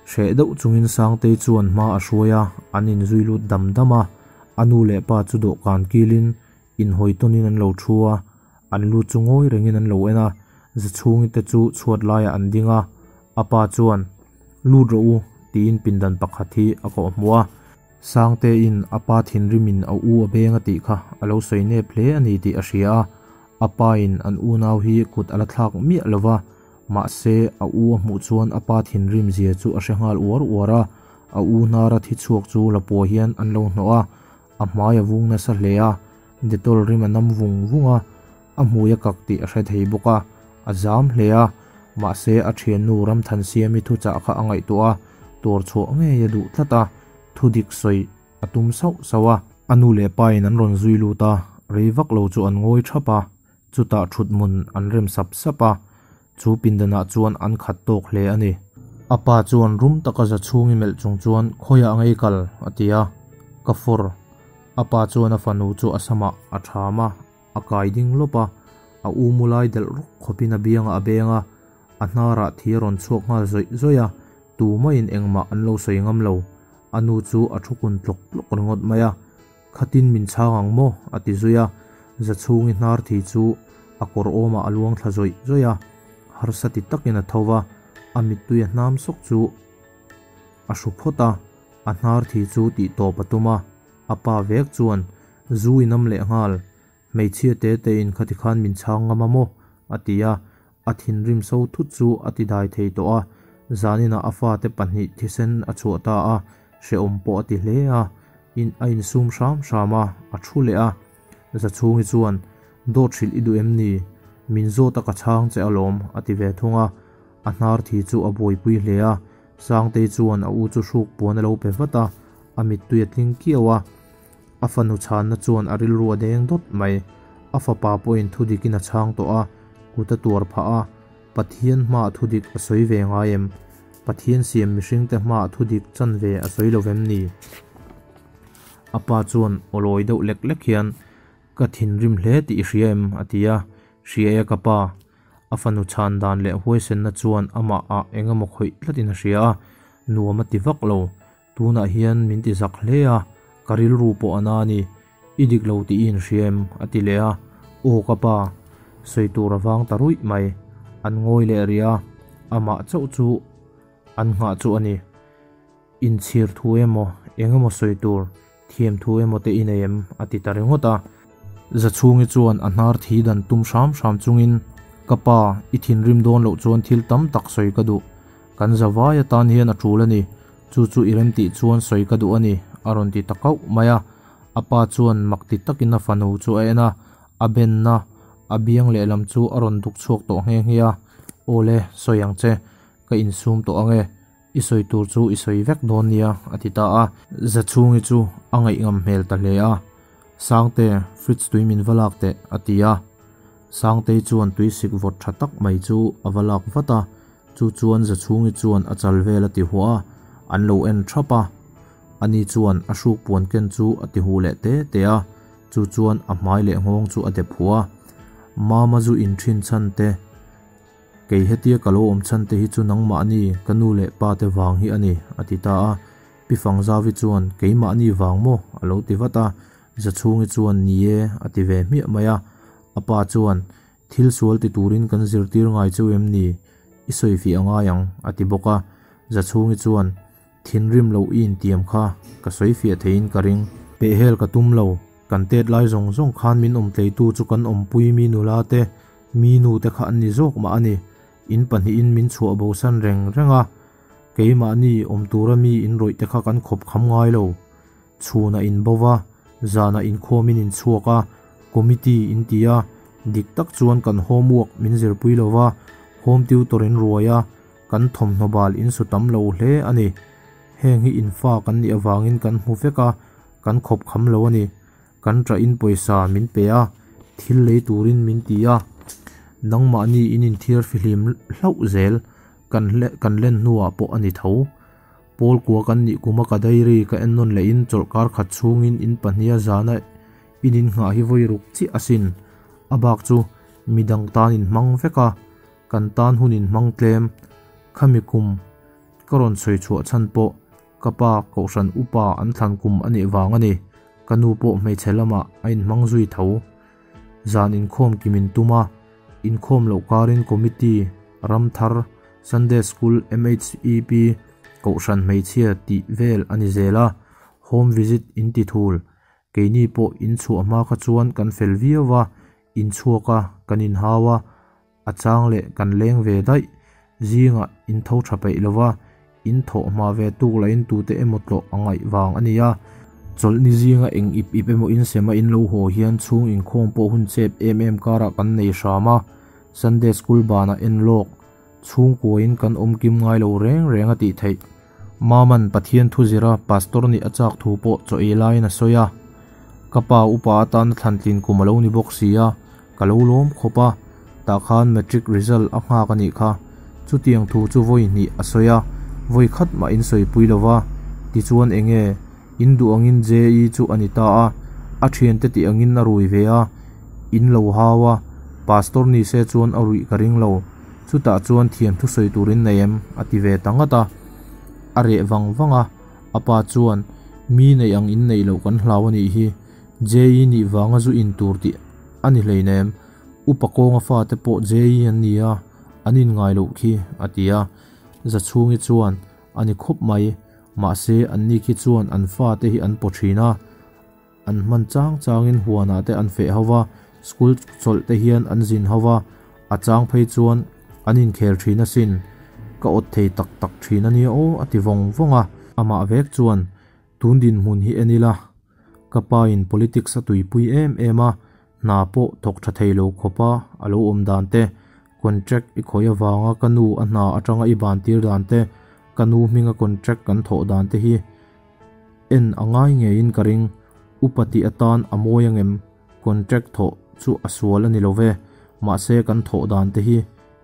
Hreh deuh chungin Sangtei chuan hma a hruai a, an inzui lut dam dam a. A nu leh pa chu dawhkan kilin inhawi tawnin an lo thu a, an lu chu ngawi rengin an lo en a, Zachhungi te chu chhuat laiah an ding a, a pa chuan, Lut rawh u, tiin pindan pakhat hi a kawh hmuh a. Sangtein a pa thinrimin a u a beng a tih kha a lo sawi nep hle a ni tih a hria a, a pain an unau hi kut a la thlak miah lo va, mahse a u a hmuh chuan a pa thinrim zia chu a hre nghal uar uar a, a u hnara thi chhuak chu lapua hian an lo hnawh a, A hmai a vung nasa hle a, Dettol rim a nam vung vung a, a hmui a kak tih a hre thei bawk a, a zam hle a, mahse a thiannu Ramthansiami thuchah kha a ngaihtuah a, tuar chhuah ngei a duh tlat a, thudik sawi a tum sauh sauh a. A nu leh pa in an rawn zui lut a, rei vak lo chu an ngawi thap a, chutah thut hmun an rem sap sap a, chu pindanah chuan an khat tawk hle a ni. A pa chuan rum taka za chhung i melh chung chuan khawiah ngei kal a ti a, ka fawr. A pa chuan a fanu chu a samah a ṭham a, a kai ding lawp a, a u mu lai delh rawk khawpin a biangah a beng a, a hnarah thi a rawn chhuak nghal zawih zawih a, tumaiin engmah an lo sawi ngam lo. A nu chu a thu kun tlawk tlawk ringawt mai a. Khatin min chhang ang maw? a ti zui a, Zachhungi hnar thi chu a kawr awmah a luang thla zawih zawih a, harsa ti takin a tho va, a mittui a hnam sawk chu a hru phawt a, a hnar thi chu tih tawp a tum a, a pa vek chuan zu i nam leh nghal, hmeichhia te te in khati khan min chhang ngam a maw? a ti a, a thinrim so thut chu a ti dai thei tawh a, zaninah a fate pahnih thisen a chhuah ta a, hrehawm pawh a ti hle a, in a insum hram hram a, a thu leh a. Zachhungi chuan, Dawt hrilh i duh em ni? Min zawt a ka chhang che alawm, a ti ve thung a. A hnar thi chu a buaipui hle a, Sangtei chuan a u chu hruk puan a lo pe vat a, a mittui a tling kiau a. A fanu chhanna chuan a rilru a deng dawt mai. A fapa pawhin thudikin a chhang tawh a, kut a tuar phah a. Pathian hmaah thudik a sawi ve ngai em? Pathian siam mihringte hmaah thudik chan ve a sawi lo vem ni? A pa chuan awlawi deuh lek lek hian, Ka thinrim hle tih i hria em? a ti a. Hria e ka pa. A fanu chhan dan leh huaisenna chuan amah ah eng emaw khawih tlatin a hria a, nuam a ti vak lo. Tunah hian min ti zak hle a, ka rilru pawh a na a ni. I dik lo tih i inhria em? a ti leh a. Aw ka pa, sawi tur a vang ta ruih mai. An ngawi leh rih a, amah chauh chu an nghah chu a ni. Inchhir thu emaw, eng emaw sawi tur, thiam thu emaw te i nei em? a ti ta ringawt a. Zachhungi chuan a hnar thi dan tum hram hram chungin, Ka pa, i thinrim dawn loh chuan thil tam tak sawi ka duh. Kan zavai atan hian a tul a ni. Chu chu i remtih chuan sawi ka duh a ni, a rawn ti ta kauh mai a. A pa chuan mak ti takin a fanu chu a en a, a benna a biang lehlam chu a rawn duk chhuak tawh nghe nghe a. Aw le, sawi ang che, ka insum tawh ang e. I sawi tur chu i sawi vek dawn nia, a ti ta a. Zachhungi chu a ngaihngam hmel ta hle a. Sangte, fridge tui min va lak teh, a ti a. Sangtei chuan tuisik vawt tha tak mai chu a va lak vat a, chu chuan Zachhungi chuan a chal vel a ti huah a, an lo en thap a. Ani chuan a hruk puan ken chu a ti huh leh te te a, chu chuan a hmai leh nghawng chu a dep huah a. Mama zu in thin chhan te, Kei hetia ka lo awm chhan te hi chu nangmahni, ka nu leh pa te vang hi a ni, a ti ta a. Pi Fangzavi chuan, Keimahni vang maw? a lo ti vat a. Zachhungi chuan, Ni e, a ti ve hmiah mai a. A pa chuan, Thil sual ti turin kan zirtir ngai cheu em ni? I sawi fih a ngai ang, a ti bawk a. Zachhungi chuan, Thinrim loh i intiam kha ka sawi fiah theiin ka ring. Pehhel ka tum lo, kan tet lai zawng zawng khan min awmtleitu chu kan awmpui mi nula te, mi nu te kha an ni zawk mah a ni. In pahnihin min chhuah bosan reng reng a, keimahni awm tura mi inrawih te kha kan khawp kham ngai lo. Chhunah in bo va, Zanah inkhawmin in chhuak a, committee in ti a, dik tak chuan kan homework min zirpui lo va, home tutor in ruai a, kan thawmhnaw bal in su tam lo hle a ni. Heng hi in fa kan nih avangin kan hmu vek a, kan khawp kham lo a ni. Kan ṭah in pawisa min pe a, thil lei turin min ti a, nangmahni in inthiar fihlim hlauh zel kan kan len hnuah pawh a ni tho. Pawl kua kan nih kuma ka diary ka en nawn lehin chawlhkar khat chhungin in pahniha zana in in nghah hi vawi ruk chiah asin. A bak chu midang tan in hmang vek a, kan tan hun in hmang tlem. Khami kum ka rawn sawi chhuah chhan pawh ka pa kohhran upa an thlan kum a nih vang a ni. Ka nu pawh hmeichhe lamah a inhmang zui tho. Zan inkhawm kim in tum a, inkhawm loh karin committee, Ramthar, Sunday School, MHEP, Kohhran hmeichhia tih vel a ni zel a, home visit in ti thul. Keini pawh in chhuah hma kha chuan kan fel viau a, in chhuak a, kan inhau a, A chang leh kan leng ve daih. Zingah in tho tha peih lo va, in thawh hma ve tuk lahin tute emaw tlawh a ngaih vang a nia. Chawlhni zinga eng ip ip emaw in sema in lo haw hian chhung inkhawm pawh hun chep em em karah kan nei hram a, Sunday School banah en lawk chhungkuain kan awm kim ngai lo reng reng a tih theih. Maman Pathian thu zira Pastor nih a chak thu pawh chaw ei laiin a sawi a. Ka pa upa atana thlantlin kum a lo ni bawk si a, ka lo lawm khawp a, tah khan matric result a nghak a nih kha. Chutiang thu chu vawi hnih a sawi a, vawi khat mah in sawipui lo va, tichuan eng nge in duh angin JE chu a ni ta a, a thiante tih angin a rui ve a, in lo hau a, Pastor ni se chuan a ruih ka ring lo. Chutah chuan thiam thusawi turin nei em? a ti ve ta ngat a. A reh vang vang a, a pa chuan, Mi neih ang in neih loh kan hlau a nih hi, JE nih vanga zu in tur tih a ni hleinem, upa kawnga fate pawh JE an ni a, an in ngai loh khi, a ti a. Zachhungi chuan, A ni khawp mai, mahse anni khi chuan an fate hi an paw thin a, An hman chang changin huanah te an feh ho va, school chawlh te hian an zin ho va, a chang phei chuan an inkhel thin asin. Ka awt thei tak tak thin a nia aw a ti vawng vawng a. Amah vek chuan, Tun dinhmun hi en ila, ka pa in politics a tuipui em em a, hna pawh thawk tha thei lo khawpa a lo awm dan te, contract i khawih avanga ka nu a hna atanga i ban tir dan te, ka nu hminga contract kan thawh dan te hi En a ngai ngeiin ka ring, upa tih atan a mawi angem? Contract thawh chu a sual a ni lo ve, mahse kan thawh dan te hi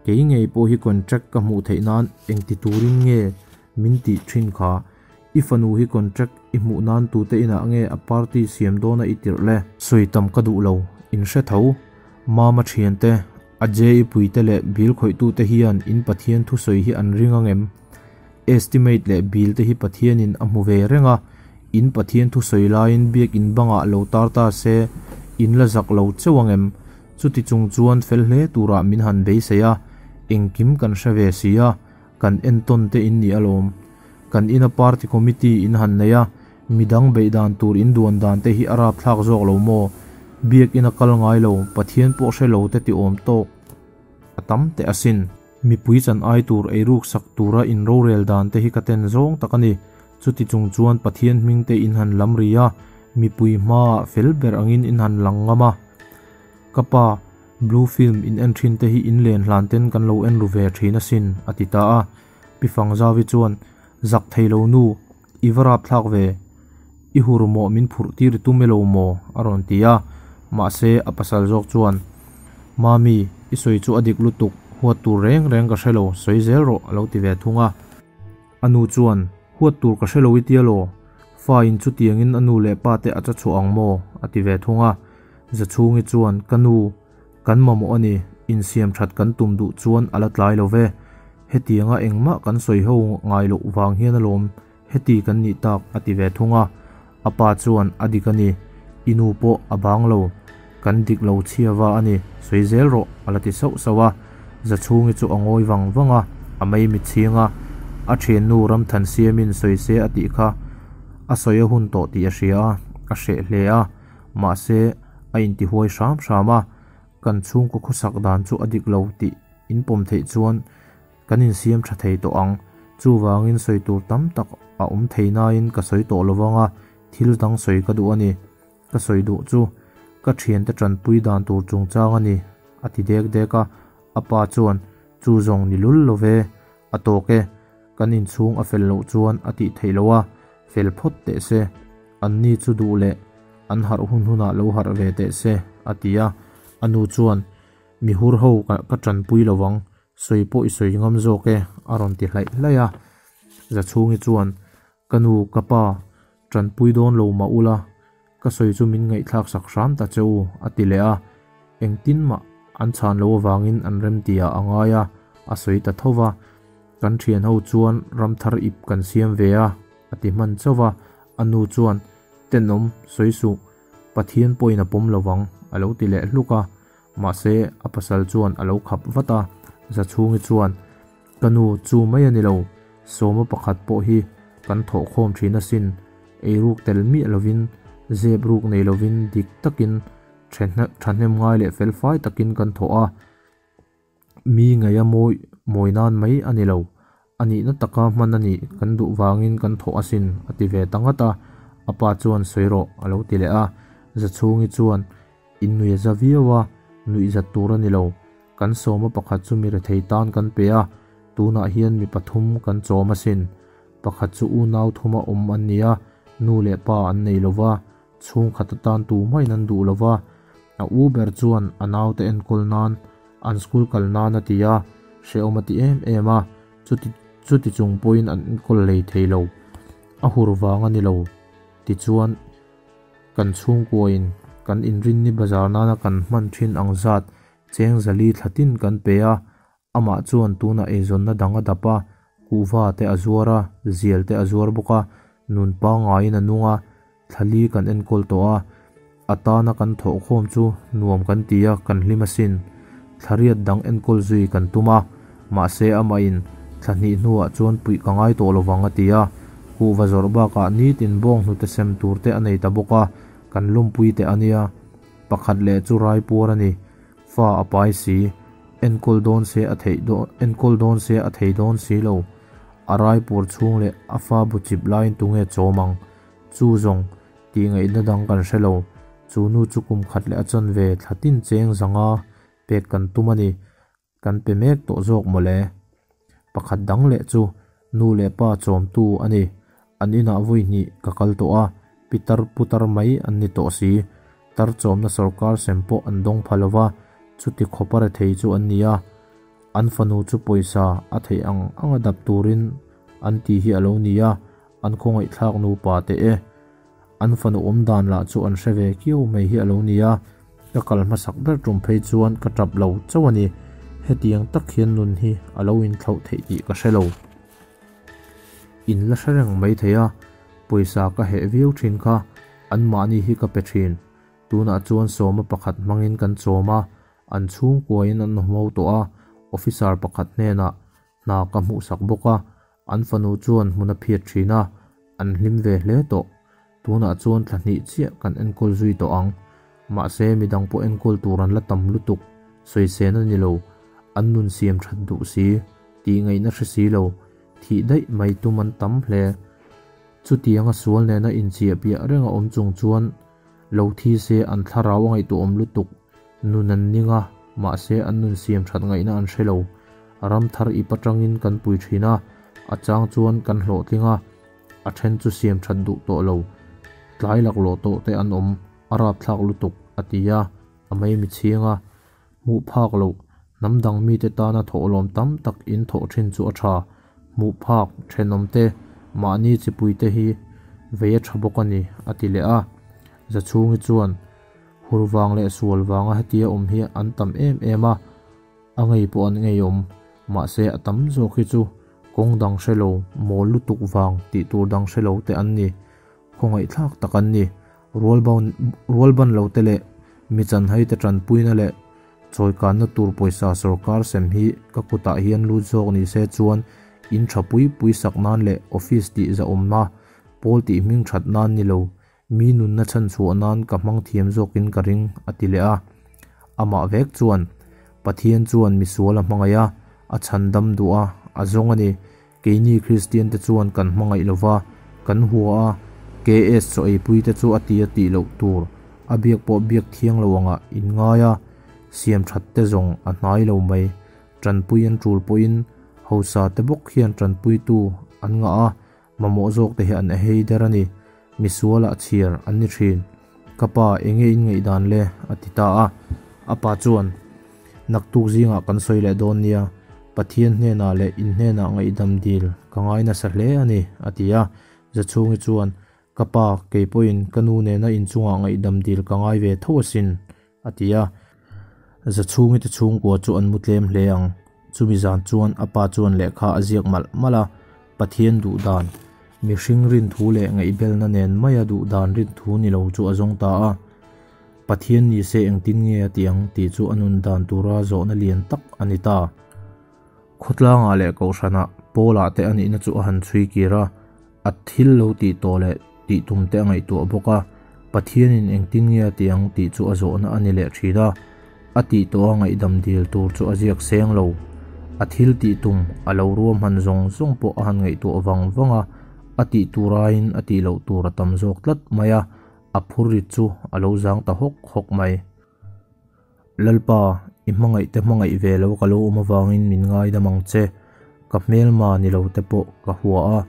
kei ngei pawh hi contract ka hmuh theih nan engti turin nge min tih thin kha? I fanu hi contract i hmuh nan tute inah nge a party siam dawna i tirh le? Sawi tam ka duh lo, in hre tho. Mama thiante, a JE puite leh bill khawihtute hian in Pathian thusawi hi an ring angem? Estimate leh bill te hi Pathianin a hmu ve reng a, in Pathian thusawi laiin biakin bangah lo tar ta se, in la zak lo cheuh ang em? Chuti chung chuan fel hle turah min han beisei a, engkim kan hre ve si a, kan entawn te in ni alawm. Kan ina party committee in han nei a, midang beih dan tur in duan dan te hi a rapthlak zawk lo maw? Biakin a kal ngai lo, Pathian pawh hre lo te ti awm tawk a tam teh asin. Mipui chan ai tur eiruk sak tura in rorel dan te hi ka ten zawng tak a ni. Chuti chung chuan Pathian hming te in han lam ri a, mipui hmaah fel ber angin in han lang ngam a. Ka pa, Blue film in en thin te hi in len hlan ten kan lo en ru ve thin asin, a ti ta a. Pi Fangzavi chuan, Zak thei lo nu, i va rapthlak ve. I hur mawh min phurh tir i tum elo maw? a rawn ti a, mahse a pasal zawk chuan, Mami, i sawi chu a dik lutuk, huat tur reng reng ka hre lo, sawi zel rawh a lo ti ve thung a. A nu chuan, Huat tur ka hre lo i tia law? Fa in chutiangin a nu leh pa te a cha chhuah ang maw? a ti ve thung a. Zachhungi chuan, Ka nu, kan mamawh a ni, insiam that kan tum duh chuan a la tlai lo ve. Hetianga engmah kan sawi ho ngai loh vang hian alawm Heti kan nih tak a ti ve thung a, a pa chuan a dik a ni, i nu pawh a bang lo, kan dik lo chhia va a ni, sawi zel rawh a la ti sauh sauh a, Zachhungi chu a ngawi vang vang a, a mei mit chhing a, a thiannu Ramthansiamin sawi se a tih kha a sawi a hun tawh tih a hria a, a hreh hle a, mahse a intihuai hram hram a, kan chhungkaw khawsak dan chu a dik lo tih inpawm theih chuan Kan insiam tha thei tawh ang. Chuvangin sawi tur tam tak a awm thei nain ka sawi tawh lo vang a, thil dang sawi ka duh a ni. Ka sawi duh chu ka thiante tanpui dan tur chungchang a ni, a ti dek dek a. A pa chuan, Chu zawng ni lul lo ve, a tawk e, kan inchhung a fel loh chuan a tih theih loh a, fel phawt teh se, anni chu duh leh an harh hun hunah lo harh ve teh se, a ti a. A nu chuan, Mi hur ho ka tanpui lo vang, sawi pawh i sawi ngam zawk e, a rawn ti hlaih hlaih a. Zachhungi chuan, Ka nu, ka pa, tanpui dawn lo mah ula, ka sawi chu min ngaihthlak sak hram ta che u, a ti leh a. Engtin mah an chhan loh avangin an remtiah a ngai a, a sawi ta tho va. Kan thian ho chuan ramthar ip kan siam ve a, a ti hman chauh va. A nu chuan, Tenawm, sawi suh, Pathian pawhin a pawm lo vang, a lo ti leh hluk a. Mahse, a pasal chuan a lo khap vat a, Zachhungi chuan, Ka nu, chu mai a ni lo, sawma pakhat pawh hi kan thawhkhawm thin asin, eiruk tel miah lovin, zep ruk nei lovin dik takin thahnem ngai leh felfai takin kan thawh a, mi ngaia mawi mawi nan mai a ni lo, a nihna taka hman a nih kan duh vangin kan thawh asin, a ti ve ta ngat a, a pa chuan sawi rawh a lo ti leh a, Zachhungi chuan in nuih a za viau a, nuih zat tur a ni lo, kan sawma pakhat chu mi rethei tan kan pe a, tunah hian mi pathum kan chawm asin, pakhat chu unau thuma awm an ni a, nu leh pa an nei lo va, chhungkhat atan tu mahin an duh lo va, a u ber chuan a naute enkawl nan an school kal nan a ti a, hrehawm a ti em em a, chuti chuti chung pawhin an enkawl hlei thei lo, a hur vang a ni lo, tichuan kan chhungkuain kan inrinni bazar nana kan hman thin ang zat cheng zali thla tin kan pe a, Amah chuan tunah eizawnna dang a dap a, kuhva te a zuar a, zial te a zuar bawk a, nun pangaiin a nung a, thlali kan enkawl tawh a, a tana kan thawhkhawm chu nuam kan ti a, kan hlim asin. Thlariat dang enkawl zui kan tum a, mahse amahin thla hnih hnuah chuan puih ka ngai tawh lovang a ti a, kuhva zawrh bakah nitin bawng hnute sem tur te a nei ta bawk a, kan lawmpui teh a nia. Pakhat leh chu raipuar a ni. Fa a pai si, enkawl dawn se a theih dawn enkawl dawn se a thei dawn si lo. A rai pur chhung leh a fa bu chip laiin tunge chawm ang? Chu zawng, tih ngaihna dang kan hre lo. Chu nu chu kum khat leh a chanve thla tin cheng zanga pek kan tum a ni. Kan pe mek tawh zawk mawle. Pakhat dang leh chu nu leh pa chawmtu a ni. An inah vawi hnih ka kal tawh a, pitar putar mai an ni tawh si. Tar chawmna sorkar sem pawh an dawng pha lova, chuti khawpa rethei chu an ni a. An fanu chu pawisa a theih ang anga dap turin an ti hi a lo ni a, an khawngaihthlak nupa teh e. An fanu awm dan lah chu an hre ve kiau mai hi a lo ni a, ka kal hmasak ber tum phei chuan ka tap lo chauh a ni. Hetiang tak hian nun hi a lo inthlauh theih tih ka hre lo. In la hre reng mai thei a, pawisa ka heh viau thin kha anmahni hi ka pe thin. Tunah chuan sawma pakhat hmangin kan chawm a, an chhungkuain an awm ho tawh a, officer pakhat hnenah hna ka hmuhsak bawk a, An fanu chuan hmun a phiat thin a, an hlim ve hle tawh. Tunah chuan thla hnih chiah kan enkawl zui tawh ang. Mahse, midang pawh enkawl tur an la tam lutuk, sawisên a ni lo. An nun siam that duh si, tih ngaihna hre si lo, thih daih mai tum an tam hle. Chutianga sual nena inchiah piah reng a awm chung chuan lo thi se an thlarau a ngaihtuahawm lutuk. Nun an ning a, mahse an nun siam that ngaihna an hre lo. Ram thar ip atangin kan pui thin a, a chang chuan kan hlawhtling a, a then chu siam that duh tawh lo. Tlai laklawh tawh te an awm, a rapthlak lutuk, a ti a, a maimi chhing a. Hmuh phak loh, hnam dang mite tana thawhlawm tam tak in thawh thin chu a tha. Hmuh phak, thenawm te, mahni chipui te hi vei a tha bawk a ni, a ti leh a. Zachhungi chuan. Hur vang leh sual vanga hetia awm hi an tam em em a, a ngei pawh an ngei awm. Mahse a tam zawk hi chu kawng dang hre lo, mawl lutuk vang tih tur dang hre lo te an ni. Khawngaihthlak tak an ni. Rual ban lo te leh mi chanhai te tanpuina leh chawikanna tur pawisa sorkar sem hi ka kutah hian lut zawk ni se chuan in tha pui pui sak nan leh office tih zahawmna pawl tih hming that nan ni lo Mi nunna chhan chhuah nan ka hmang thiam zawkin ka ring, a ti leh a. Amah vek chuan, Pathian chuan misual a hmangaih a, a chhan dam duh a, a zawng a ni. Keini Kristiante chuan kan hmangaih lo va, kan hua a, KS chaw eipui te chu a ti a tih loh tur. A biak pawh biak thiang lo angah in ngai a, siam that te zawng a hnai lo mai. Tanpui an tul pawhin hausa te bawk hian tanpuitu an ngah a, mamawh zawk te hi an hei der a ni. Misualah chhiar an ni thin. Ka pa, enge in ngaihdan le? a ti ta a. A pa chuan, Naktuk zingah kan sawi leh dawn nia, Pathian hnenah leh in hnenah ngaihdam dil ka ngai nasa hle a ni, a ti a. Zachhungi chuan, Ka pa, kei pawhin ka nu nena inchungah ngaihdam dil ka ngai ve tho asin, a ti a. Zachhungi te chhungkua chu an mu tlem hle ang. Chumi zan chuan a pa chuan lehkha a ziak malh malh a, Pathian duh dan, mihring rin thu leh ngaihbelna nen maia duh dan rin thu ni lo chu a zawng ta a. Pathian ni se engtin nge a ti ang tih chu a nun dan tura zawhna lian tak a ni ta. Khawtlangah leh Kohhranah Paula te a nihna chu a han chhui kir a, a thil lo tih tawh leh tih tum te a ngaihtuah bawk a, Pathianin engtin nge a ti ang tih chu a zawhna a ni leh thin a, a tih tawh a ngaihdam dil tur chu a ziak seng lo. A thil tih tum a lo ruahman zawng zawng pawh a han ngaihtuah vang vang a, a tih tur aiin a tih loh tur a tam zawk tlat mai a, a phurrit chu a lo zang ta hawk hawk mai. Lalpa, i hmangaih te hmangaih ve lo ka lo awm avangin min ngaidam ang che. Ka hmelma ni lo te pawh ka hua a,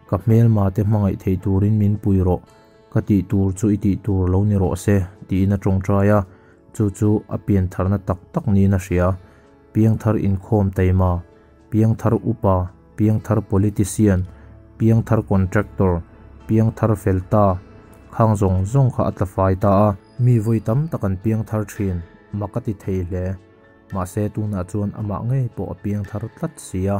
ka hmelma te hmangaih thei turin min pui rawh. Ka tih tur chu i tih tur lo ni rawh se, tiin a tawngtai a, chu chu a piantharna tak tak niin a hria. Piangthar inkhawm taima, piangthar upa, piangthar politician, piangthar contractor, piangthar fel ta, khang zawng zawng kha a tla fai ta a. Mi vawi tam tak an piangthar thin, mak a ti thei hle. Mahse tunah chuan amah ngei pawh a piangthar tlat si a.